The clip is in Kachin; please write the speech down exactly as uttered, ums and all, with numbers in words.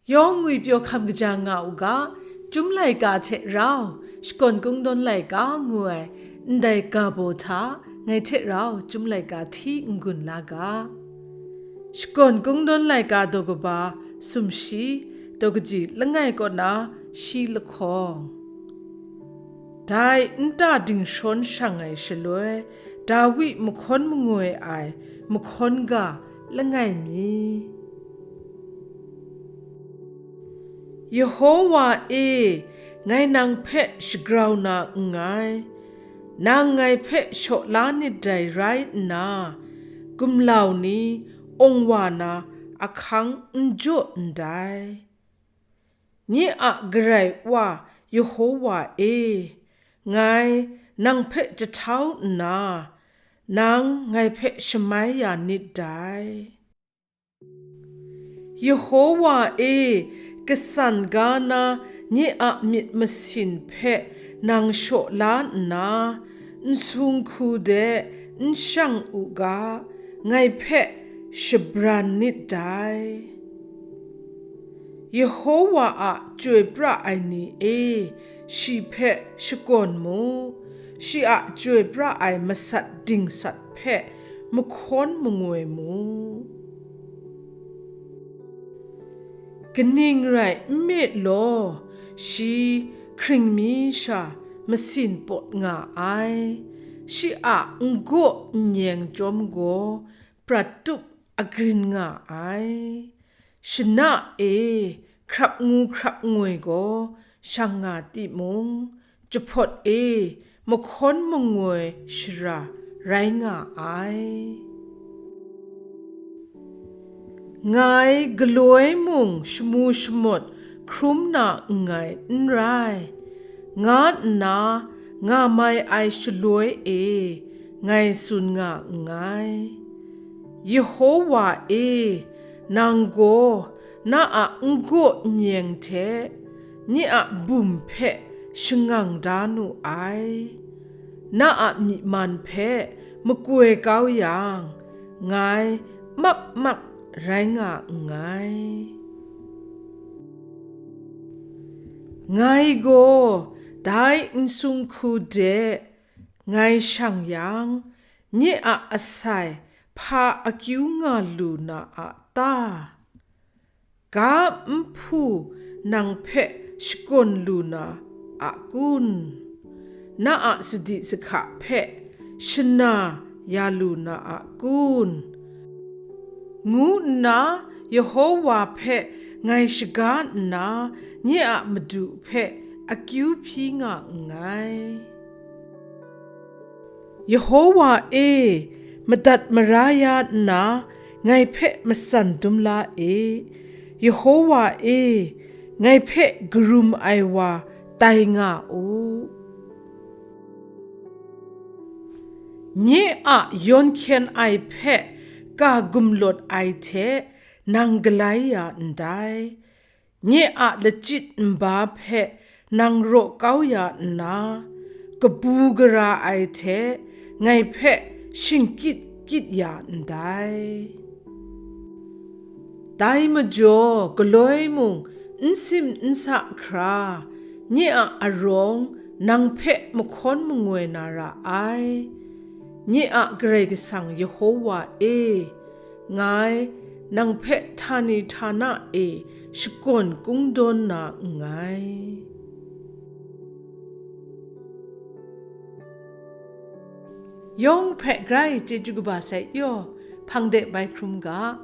Yawng ngwipyaw hkam kaja nga u ga, Chyum laika hte rau, Shakawn Kungdawn laika ngu ai ndai ga baw hta, ngai hte rau Chyum laika hti n-gun la ga. Shakawn Kungdawn laika daw kaba sumshi, daw kaji langai kaw na shi lahkawng. Dai nta dingshawn shang ai shaloi, Dawi mahkawn mangoi ai mahkawn ga langai mi. Yehowa e, ngai nang hpe shagrau na nngai, nang ngai hpe shaw la nit dai rai nna, gumlau ni awng wa na ahkang n jaw ndai. Nye a Karai Wa Yehowa e, ngai nang hpe jahtau nna, nang ngai hpe shamai ya nit dai. Yehowa e, kasan ga na nye a myit masin hpe nang shaw la nna, n sung hku de n shang u ga, ngai hpe shabran nit dai. Yehowa a chyoi pra ai ni e, shi hpe shakawn mu, shi a chyoi pra ai masat dingsat hpe mahkawn mangoi mu. Kaning rai nme law, shi hkring mi sha masin pawt nga ai, shi a n-gaw n-yeng chyawm gaw prat tup agrin nga ai. Shana e hkrap ngu hkrap ngoi gaw shang nga timung, jahpawt e mahkawn mangoi shara rai nga ai. Ngai galoi mung shamu shamawt hkrum na nngai n rai, nga nna nga mai ai shaloi e ngai tsun nga nngai. Yehowa e, nang gaw na a n-gaw n-yeng hte nye a bum hpe shangang da nu ai. Na a myi man hpe makoi kau yang, ngai map map rai nga nngai. Ngai gaw dai n sung hku de ngai shang yang, nye a asai hpa akyu nga lu na a ta? Ga nhpu nang hpe shakawn lu na a kun? Na a sadi sahka hpe shana ya lu na a kun? Ngu nna Yehowa hpe ngai shaga nna, nye a Madu hpe akyu hpyi nga nngai. Yehowa e, madat mara ya nna, ngai hpe matsan dum la e. Yehowa e, ngai hpe karum ai wa tai nga u. Nye a yawn hkyen ai hpe ka gumlawt ai hte nang galai ya ndai. Nye a lachyit nba hpe nang raw kau ya nna, kabu gara ai hte ngai hpe shingkyit kyit ya ndai. Dai majaw galoi mung n sim n sa hkra, nye a arawng nang hpe mahkawn mangoi na ra ai. Nye a Karai Kasang Yehowa e, ngai nang hpe htani htana e shakawn kungdawn na nngai. Yawng hpe grai chyeju kaba sai yaw, hpang de bai hkrum ga.